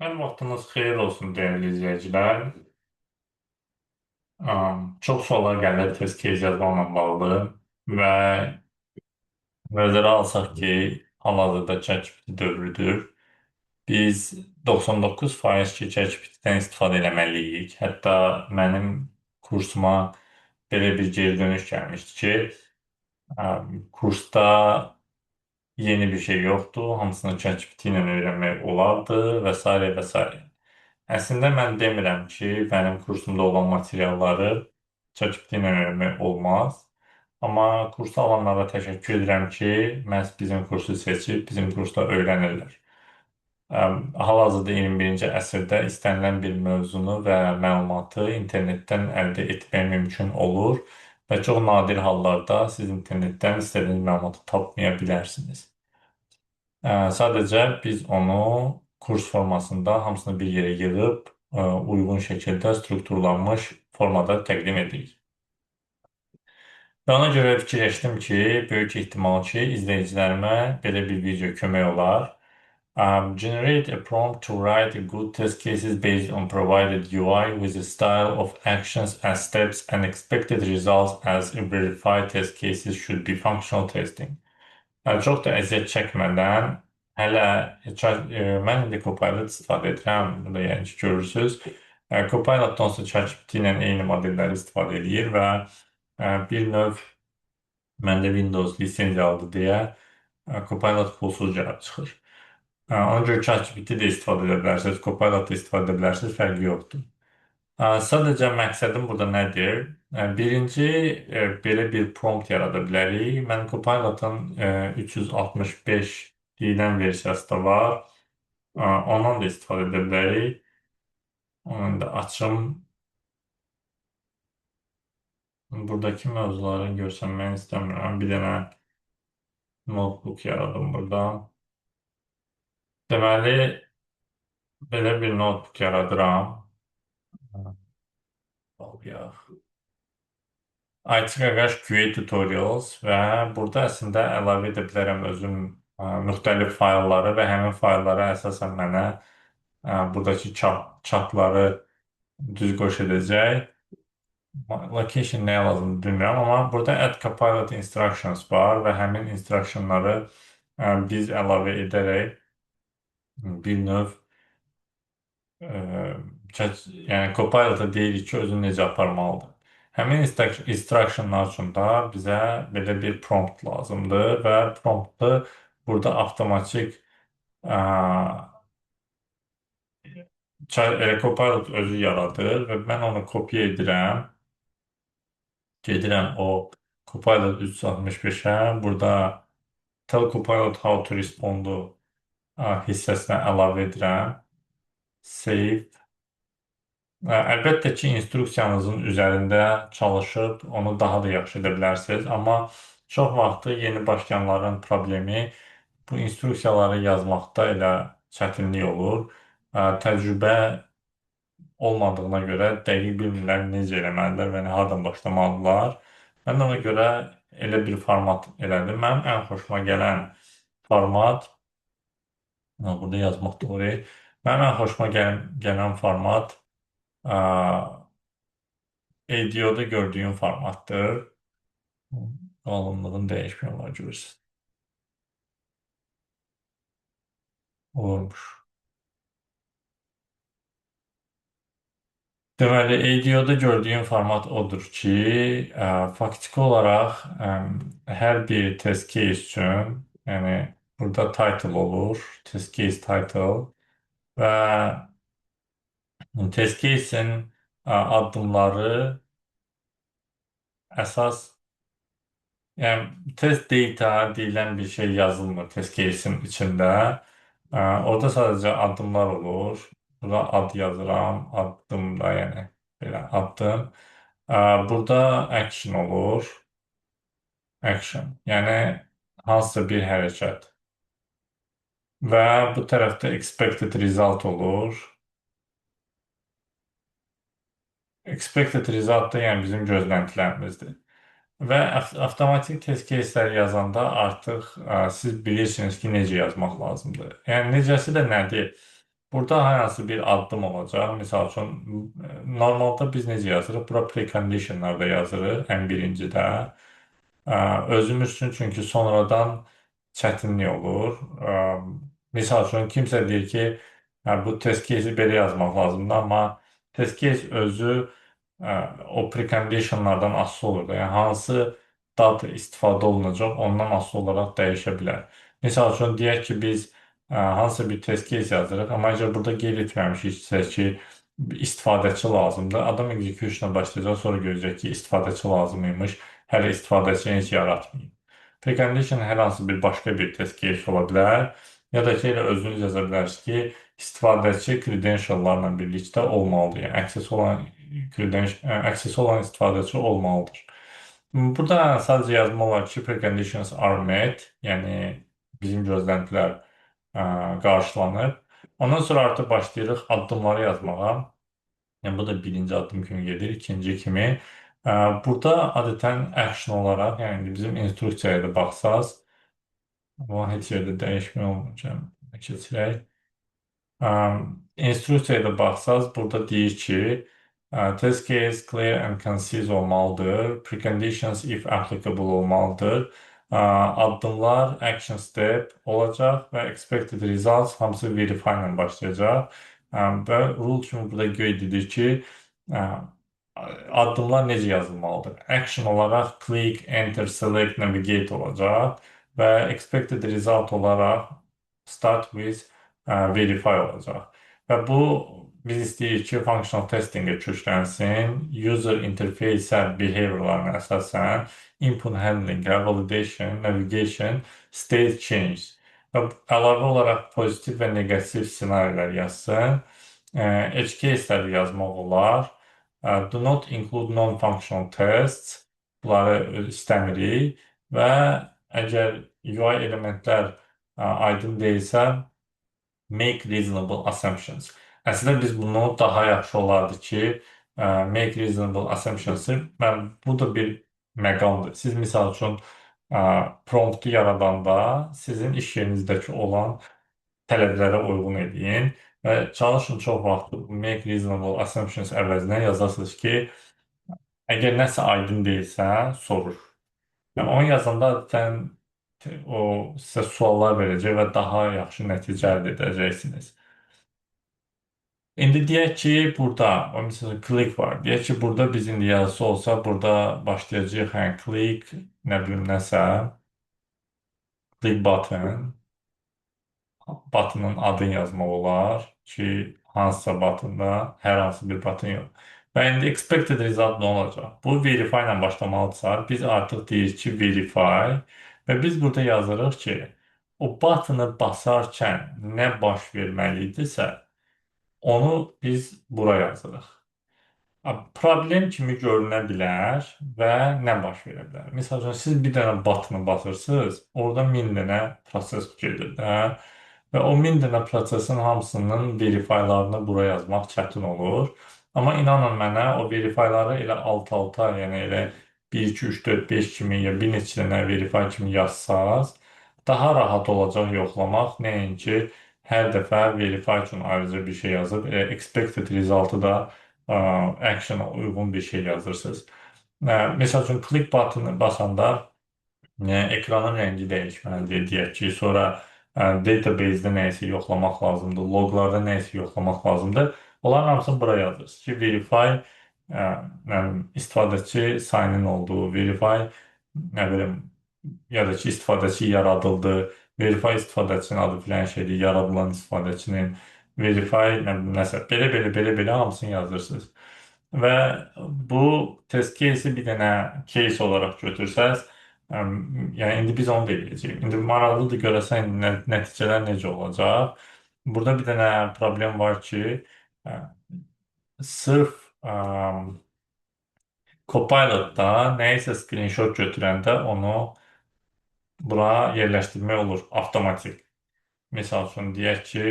Hər vaxtınız xeyir olsun dəyərli izləyicilər. Çox suallar gəlir test case yazmaqla bağlı və nəzərə alsaq ki, hal-hazırda ChatGPT dövrüdür. Biz 99% ki ChatGPT-dən istifadə eləməliyik. Hətta mənim kursuma belə bir geri dönüş gəlmişdi ki, kursda yeni bir şey yoxdur, hamısını ChatGPT ilə öyrənmək olardı və s. və s. Əslində mən demirəm ki, mənim kursumda olan materialları ChatGPT ilə öyrənmək olmaz. Amma kursu alanlara təşəkkür edirəm ki, məhz bizim kursu seçib bizim kursda öyrənirlər. Hal-hazırda 21-ci əsrdə istənilən bir mövzunu və məlumatı internetdən əldə etmək mümkün olur və çox nadir hallarda siz internetdən istədiyiniz məlumatı tapmaya bilərsiniz. Sadəcə biz onu kurs formasında hamısını bir yerə yığıb uyğun şəkildə strukturlanmış formada təqdim edirik. Və ona görə fikirləşdim ki, böyük ehtimal ki, izləyicilərimə belə bir video kömək olar. Generate a prompt to write a good test cases based on provided UI with a style of actions as steps and expected results as verified test cases should be functional testing. Yəni, çox da əziyyət çəkmədən hələ mən indi Copilot istifadə edirəm. Burada yəni ki, görürsüz. Copilot onsuz ChatGPT ilə eyni modelləri istifadə edir və bir növ məndə Windows lisenziyalıdır deyə Copilot pulsuz gəlib çıxır. Ona görə ChatGPT də istifadə edə bilərsiniz, Copilot da istifadə edə bilərsiniz, fərqi yoxdur. Sadəcə məqsədim burada nədir? Birinci, belə bir prompt yarada bilərik. Mən Copilot'un 365 deyilən versiyası da var. Ondan da istifadə edə bilərik. Onu da açım. Buradakı mövzuların görsənməyini istəmirəm. Bir dənə notebook yaradım burada. Deməli, belə bir notebook yaradıram. Bağlayaq. IT Qaqaş QA Tutorials və burada əslində əlavə edə bilərəm özüm müxtəlif faylları və həmin fayllara əsasən mənə buradakı chatları düz qoş edəcək. Location nəyə lazımdır bilmirəm, amma burada Add Copilot Instructions var və həmin instructionları biz əlavə edərək bir növ yəni Copilot-a deyirik ki, özünü necə aparmalıdır. Həmin instructionlar üçün də bizə belə bir prompt lazımdır və promptu burada avtomatik Copilot özü yaradır və mən onu kopya edirəm. Gedirəm o Copilot 365-ə. Burada Tell Copilot how to respond-u hissəsinə əlavə edirəm. Save. Əlbəttə ki, instruksiyanızın üzərində çalışıb onu daha da yaxşı edə bilərsiniz. Amma çox vaxtı yeni başlayanların problemi bu instruksiyaları yazmaqda elə çətinlik olur. Təcrübə olmadığına görə dəqiq bilmirlər necə eləməlidirlər və hardan başlamalıdırlar. Mən ona görə elə bir format elədim. Mənim ən xoşuma gələn format, burada yazmaq doğru. Mənim ən xoşuma gələn format ADO-da gördüyüm formatdır. Qalınlığını dəyişmək olar görürsünüz. Olurmuş. Deməli, ADO-da gördüyüm format odur ki, faktiki olaraq hər bir test case üçün, yəni burada title olur, test case title və test case-in addımları əsas, yəni test data deyilən bir şey yazılmır test case-in içində. Orada sadəcə addımlar olur. Burada ad yazıram, addım da, yəni belə addım. Burada action olur. Action, yəni hansısa bir hərəkət. Və bu tərəfdə expected result olur. Expected result da yəni bizim gözləntilərimizdir. Və avtomatik test case'ləri yazanda artıq siz bilirsiniz ki, necə yazmaq lazımdır. Yəni necəsi də nədir? Burada hər hansı bir addım olacaq. Misal üçün, normalda biz necə yazırıq? Bura preconditionlar da yazırıq ən birincidə. Özümüz üçün, çünki sonradan çətinlik olur. Misal üçün, kimsə deyir ki, hə, bu test case-i belə yazmaq lazımdır, amma test case özü o preconditionlardan asılı olur da. Yəni, hansı data istifadə olunacaq, ondan asılı olaraq dəyişə bilər. Misal üçün, deyək ki, biz hansısa bir test case yazırıq, amma əgər burada qeyd etməmişiksə ki, istifadəçi lazımdır. Adam execution-a başlayacaq, sonra görəcək ki, istifadəçi lazım imiş, hələ istifadəçini heç yaratmayıb. Precondition hər hansı bir başqa bir test case ola bilər, ya da ki, elə özünüz yaza bilərsiniz ki, istifadəçi credentiallarla birlikdə olmalıdır. Yəni, access olan credential, access olan istifadəçi olmalıdır. Burada sadəcə yazmaq olar ki, preconditions are met, yəni bizim gözləntilər qarşılanıb. Ondan sonra artıq başlayırıq addımları yazmağa. Yəni, bu da birinci addım kimi gedir, ikinci kimi. Burada adətən action olaraq, yəni bizim instruksiyaya da baxsaz, amma heç yerdə dəyişmə olmayacaq. Keçirək. İnstruksiyaya da baxsaz, burada deyir ki, test case clear and concise olmalıdır. Preconditions if applicable olmalıdır. Addımlar action step olacaq və expected results hamısı verify ilə başlayacaq. Və rule kimi burada qeyd edir ki, addımlar necə yazılmalıdır? Action olaraq click, enter, select, navigate olacaq və expected result olaraq start with verify olacaq. Və bu biz istəyirik ki, functional testingə köklənsin, user interface behaviorlarına əsasən input handling, validation, navigation, state change və əlavə olaraq pozitiv və neqativ ssenarilər yazsın. Edge case-ləri yazmaq olar. Do not include non-functional tests. Bunları istəmirik və əgər UI elementlər aydın deyilsə, make reasonable assumptions. Əslində biz bunu daha yaxşı olardı ki, make reasonable assumptions-ı, mən bu da bir məqamdır. Siz misal üçün promptu yaradanda sizin iş yerinizdəki olan tələblərə uyğun eləyin və çalışın çox vaxt make reasonable assumptions əvəzinə yazasınız ki, əgər nəsə aydın deyilsə, soruş. Yəni, onu yazanda sən o sizə suallar verəcək və daha yaxşı nəticə əldə edəcəksiniz. İndi deyək ki, burada, o məsələn, click var. Deyək ki, burada biz indi yazısı olsa, burada başlayacağıq, yəni click, nə bilim nəsə, click button, button'ın adını yazmaq olar ki, hansısa buttonda hər hansı bir button yox. Və indi expected result nə olacaq? Bu verify ilə başlamalıdırsa, biz artıq deyirik ki, verify və biz burada yazırıq ki, o button'ı basarkən nə baş verməli idisə, onu biz bura yazırıq. Problem kimi görünə bilər və nə baş verə bilər? Məsəl üçün, siz bir dənə button'ı basırsınız, orada 1000 dənə proses gedir də və o 1000 dənə prosesin hamısının verifylarını bura yazmaq çətin olur. Amma inanın mənə, o verifyları elə alt-alta, yəni elə 1, 2, 3, 4, 5 kimi ya bir neçə dənə verify kimi yazsaz, daha rahat olacaq yoxlamaq, nəinki hər dəfə verify üçün ayrıca bir şey yazıb, expected result-ı da action'a uyğun bir şey yazırsınız. Məsəl üçün, click button'ı basanda ekranın rəngi dəyişməlidir, deyək ki, sonra database-də nəyisə yoxlamaq lazımdır, loqlarda nəyisə yoxlamaq lazımdır. Onların hamısını bura yazırsınız ki, verify nə bilim, istifadəçi sign in oldu, verify nə bilim, ya da ki, istifadəçi yaradıldı, verify istifadəçinin adı filan şeydir, yaradılan istifadəçinin, verify nə bilim, nəsə, belə belə belə belə hamısını yazırsınız. Və bu test case'i bir dənə case olaraq götürsəz, yəni indi biz onu da eləyəcəyik. İndi maraqlıdır görəsən nəticələr necə olacaq. Burada bir dənə problem var ki, sırf Copilot'da nəyisə screenshot götürəndə onu bura yerləşdirmək olur avtomatik. Misal üçün, deyək ki,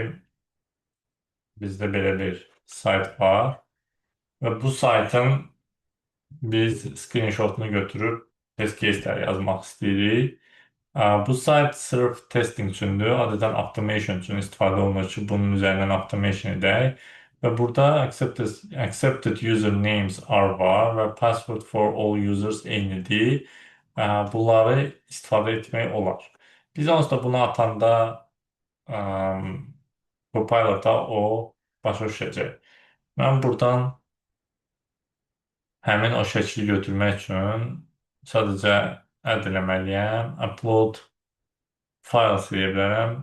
bizdə belə bir sayt var və bu saytın biz screenshotunu götürüb test case'lər yazmaq istəyirik. Bu sayt sırf testing üçündür. Adətən automation üçün istifadə olunur ki, bunun üzərindən automation edək. Və burada accepted usernames are var və password for all users eynidir. Bunları istifadə etmək olar. Biz onsuz da bunu atanda Copilot'a o başa düşəcək. Mən buradan həmin o şəkli götürmək üçün sadəcə add eləməliyəm. Upload files deyə bilərəm.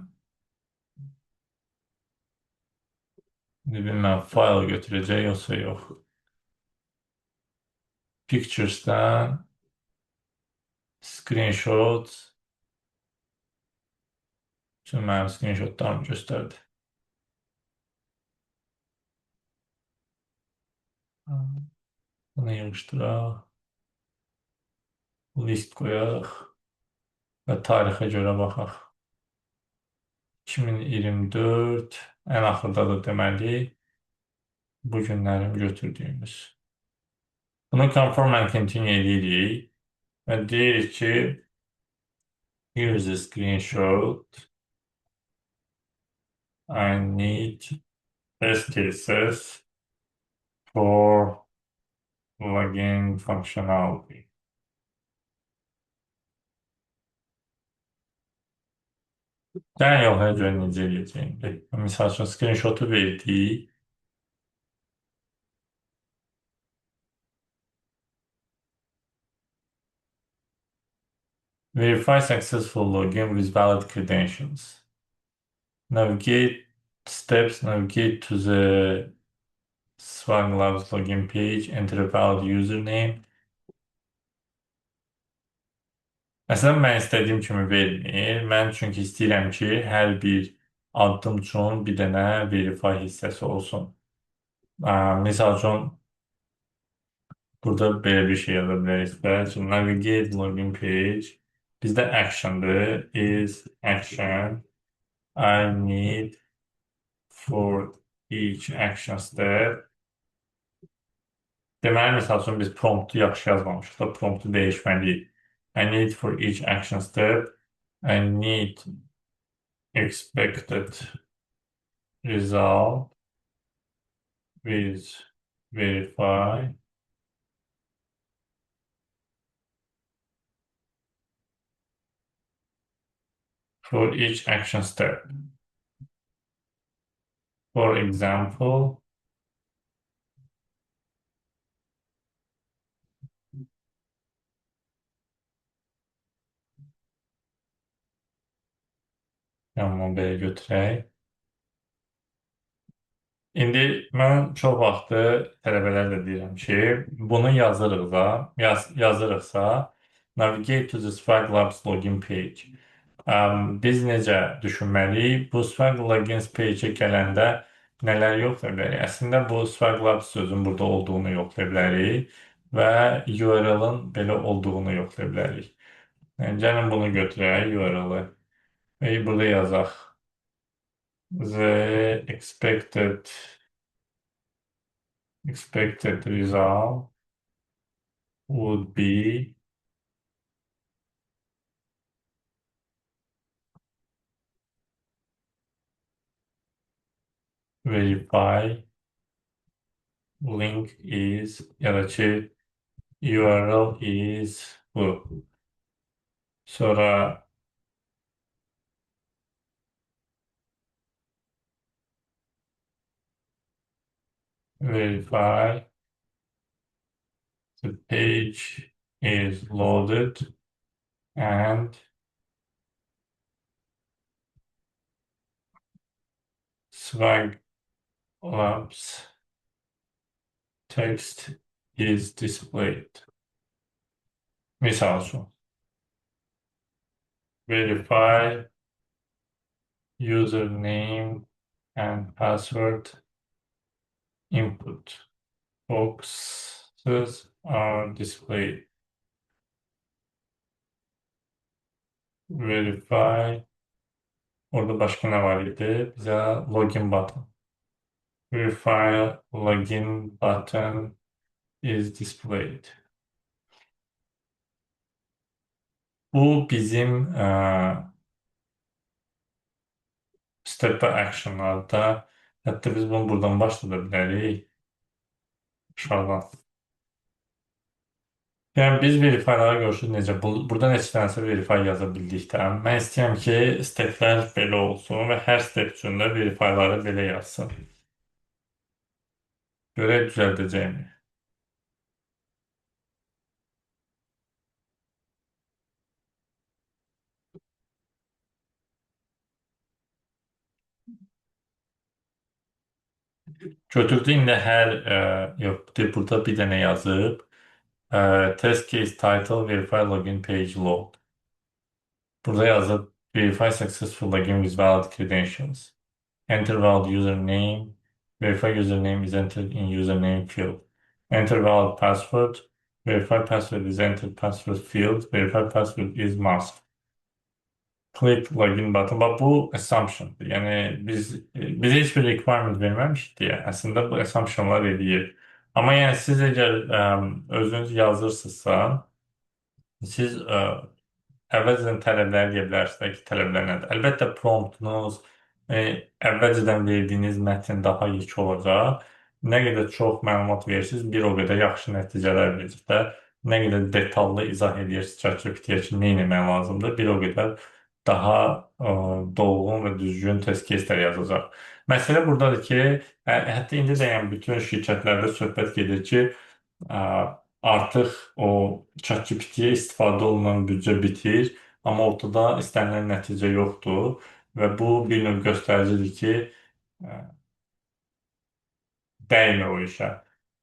İndi bilmirəm, file götürəcək yoxsa yox. Pictures'dan screenshot. Şimdi mənim screenshotlarımı göstərdi. Bunu yığışdıraq. List qoyaq və tarixə görə baxaq. 2024 ən axırda da deməli bu günlərim götürdüyümüz. Bunu confirm and continue edirik və deyirik ki here is a screenshot. I need test cases for login functionality. Gəlin yoxlayaq görək necə eləyəcək indi. Misal üçün screenshotu verdik. Verify successful login with valid credentials. Navigate steps, navigate to the Swag Labs login page, enter a valid username. Əslində mən istədiyim kimi vermir. Mən çünki istəyirəm ki, hər bir addım üçün bir dənə verify hissəsi olsun. Misal üçün, burada belə bir şey yaza bilərik də. So, navigate login page. Bizdə action'dır. Is action. I need for each action step. Deməli, misal üçün, biz promptu yaxşı yazmamışıq da, promptu dəyişməliyik. I need for each action step, I need expected result with verify for each action step. For example, Tamam, belə götürək. İndi mən çox vaxtı tələbələrlə deyirəm ki, bunu yazırıq da, yazırıqsa, navigate to the Swag Labs login page. Biz necə düşünməliyik? Bu Swag Logins page-ə gələndə nələr yoxlaya bilərik? Əslində, bu Swag Labs sözün burada olduğunu yoxlaya bilərik və URL-ın belə olduğunu yoxlaya bilərik. Yəni, gəlin bunu götürək, URL-ı və burada yazaq. The expected result would be verify link is ya da ki URL is bu. Sonra verify the page is loaded and Swag Labs text is displayed. Misal üçün, verify username and password input boxes are displayed. Verify. Orada başqa nə var idi? Bizə login button. Verify login button is displayed. Bu bizim step by action'larda, hətta biz bunu buradan başlada bilərik. Aşağıdan. Yəni biz verify'lara görüşürüz necə? Burada neçə dənəsə verify yaza bildikdə. Mən istəyirəm ki, steplər belə olsun və hər step üçün də verify'ları belə yazsın. Görək düzəldəcəyimi. Götürdü indi hər yox, burada bir dənə yazıb. Test case title verify login page load. Burada yazıb verify successful login with valid credentials. Enter valid username. Verify username is entered in username field. Enter valid password. Verify password is entered password field. Verify password is masked. Click login button. Bax, bu assumptiondır. Yəni bizə heç bir requirement verməmişik deyə əslində bu assumptionlar eləyir. Amma yəni siz əgər özünüz yazırsınızsa, siz əvvəlcədən tələblər deyə bilərsiniz ki, tələblər nədir? Əlbəttə promptunuz, əvvəlcədən verdiyiniz mətn daha yekə olacaq. Nə qədər çox məlumat verirsiniz, bir o qədər yaxşı nəticələr verəcək də. Nə qədər detallı izah edirsiniz ChatGPT-yə ki, nə etmək lazımdır, bir o qədər daha dolğun və düzgün test case-lər yazacaq. Məsələ buradadır ki, hətta indi də yəni bütün şirkətlərdə söhbət gedir ki, artıq o ChatGPT-yə istifadə olunan büdcə bitir, amma ortada istənilən nəticə yoxdur və bu bir növ göstəricidir ki, dəymir o işə.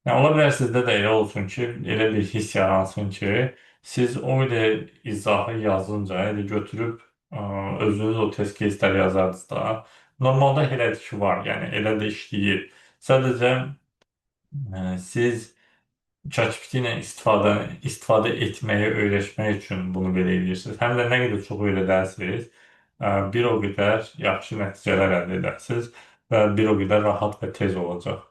Yəni, ola bilər sizdə də elə olsun ki, elə bir hiss yaransın ki, siz o elə izahı yazınca, elə götürüb özünüz o test case-ləri yazardınız da. Normalda elədir ki, var, yəni elə də işləyir. Sadəcə siz ChatGPT ilə istifadə etməyi öyrəşmək üçün bunu belə edirsiniz. Həm də nə qədər çox öyrədərsiniz, bir o qədər yaxşı nəticələr əldə edərsiniz və bir o qədər rahat və tez olacaq.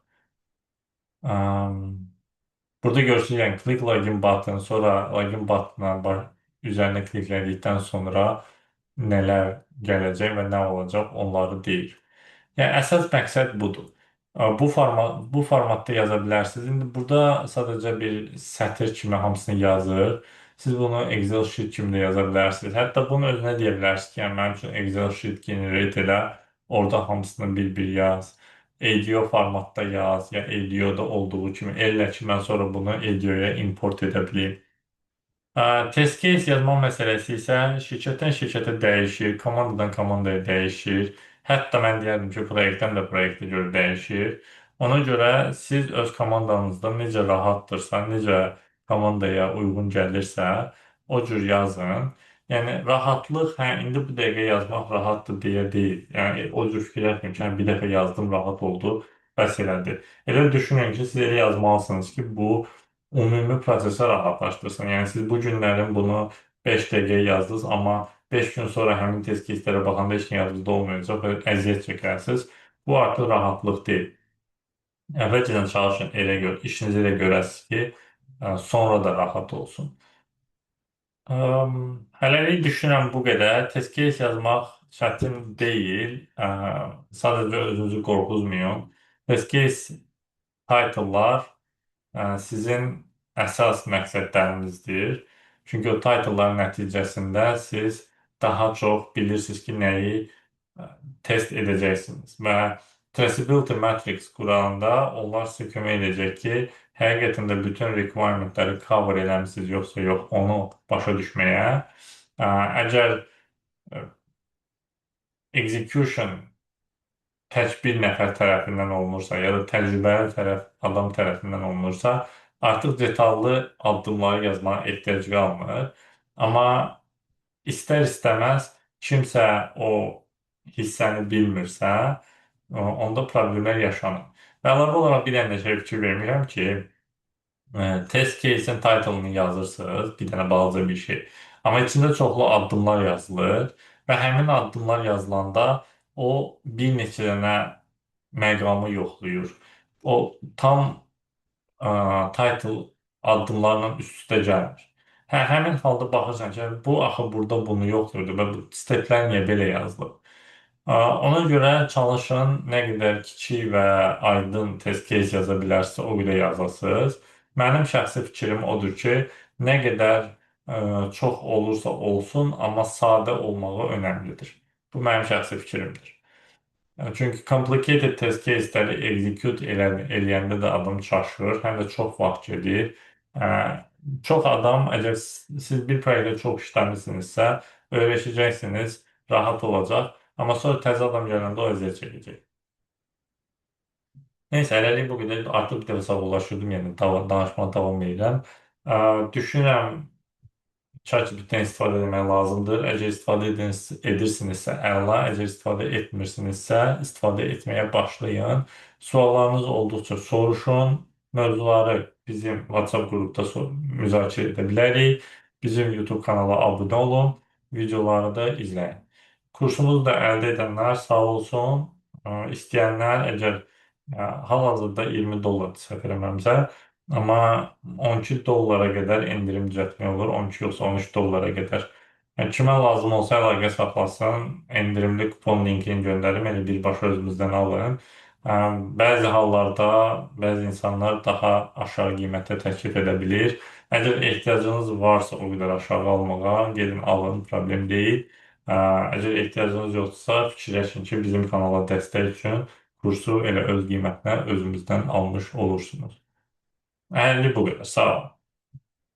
Burada görürsünüz, yəni click login button, sonra login button-a üzərinə kliklədikdən sonra nələr gələcək və nə olacaq onları deyir. Yəni əsas məqsəd budur. Bu formatda yaza bilərsiniz. İndi burada sadəcə bir sətir kimi hamısını yazır. Siz bunu Excel sheet kimi də yaza bilərsiniz. Hətta bunu özünə deyə bilərsiniz ki, yəni mənim üçün Excel sheet generate elə, orada hamısını bir-bir yaz. ADO formatda yaz, ya ADO-da olduğu kimi elə ki, mən sonra bunu ADO-ya import edə bilim. Test case yazma məsələsi isə şirkətdən şirkətə dəyişir, komandadan komandaya dəyişir. Hətta mən deyərdim ki, proyektdən də proyektə görə dəyişir. Ona görə siz öz komandanızda necə rahatdırsa, necə komandaya uyğun gəlirsə, o cür yazın. Yəni rahatlıq, hə, indi bu dəqiqə yazmaq rahatdır deyə deyil. Yəni o cür fikirləşməyin ki, hə, bir dəfə yazdım, rahat oldu, bəs elədir. Elə düşünün ki, siz elə yazmalısınız ki, bu ümumi prosesi rahatlaşdırsın. Yəni siz bu günlərin bunu 5 dəqiqəyə yazdınız, amma 5 gün sonra həmin test case-lərə baxanda heç nə yadınızda olmayacaq və əziyyət çəkərsiniz. Bu artıq rahatlıq deyil. Əvvəlcədən çalışın, elə gör, işinizi elə görəsiniz ki, sonra da rahat olsun. Hələlik düşünürəm bu qədər. Test case yazmaq çətin deyil. Sadəcə özünüzü qorxuzmayın. Test case title'lar sizin əsas məqsədlərinizdir. Çünki o title'ların nəticəsində siz daha çox bilirsiniz ki, nəyi test edəcəksiniz. Və Traceability Matrix quranda onlar sizə kömək edəcək ki, həqiqətən də bütün requirementləri cover eləmisiniz yoxsa yox, onu başa düşməyə. Əgər execution tək bir nəfər tərəfindən olunursa, ya da təcrübəli tərəf adam tərəfindən olunursa, artıq detallı addımları yazmağa ehtiyac qalmır. Amma istər-istəməz kimsə o hissəni bilmirsə, onda problemlər yaşanır. Və əlavə olaraq bir dənə də şey fikir vermişəm ki, test case-in title'ını yazırsınız, bir dənə balaca bir şey. Amma içində çoxlu addımlar yazılır və həmin addımlar yazılanda o bir neçə dənə məqamı yoxlayır. O tam title addımlarla üst-üstə gəlmir. Hə, həmin halda baxırsan ki, bu axı burada bunu yoxdur və bu steplər niyə belə yazılıb? Ona görə çalışın nə qədər kiçik və aydın test case yaza bilərsinizsə, o qədər yazasınız. Mənim şəxsi fikrim odur ki, nə qədər çox olursa olsun, amma sadə olmağı önəmlidir. Bu mənim şəxsi fikrimdir. Çünki complicated test case'ləri execute eləyəndə də adam çaşır, həm də çox vaxt gedir. Çox adam, əgər siz bir proyektdə çox işləmisinizsə, öyrəşəcəksiniz, rahat olacaq. Amma sonra təzə adam gələndə o əziyyət çəkəcək. Neysə, hələlik bu qədər. Artıq bir dəfə sağollaşırdım, yəni danışmağa davam edirəm. Düşünürəm, ChatGPT-dən istifadə etmək lazımdır. Əgər istifadə edirsinizsə əla, əgər istifadə etmirsinizsə istifadə etməyə başlayın. Suallarınız olduqca soruşun. Mövzuları bizim WhatsApp qrupda müzakirə edə bilərik. Bizim YouTube kanala abunə olun. Videoları da izləyin. Kursumuzu da əldə edənlər sağ olsun. İstəyənlər əgər hal-hazırda 20 dollar səhv eləmirəmsə, amma 12 dollara qədər endirim düzəltmək olur. 12 yoxsa 13 dollara qədər. Yəni, kimə lazım olsa əlaqə saxlasın, endirimli kupon linkini göndərim, elə birbaşa özümüzdən alın. Bəzi hallarda bəzi insanlar daha aşağı qiymətə təklif edə bilir. Əgər ehtiyacınız varsa o qədər aşağı almağa, gedin alın, problem deyil. Əgər ehtiyacınız yoxdursa, fikirləşin ki, bizim kanala dəstək üçün kursu elə öz qiymətinə özümüzdən almış olursunuz. Hələlik bu qədər. Sağ olun.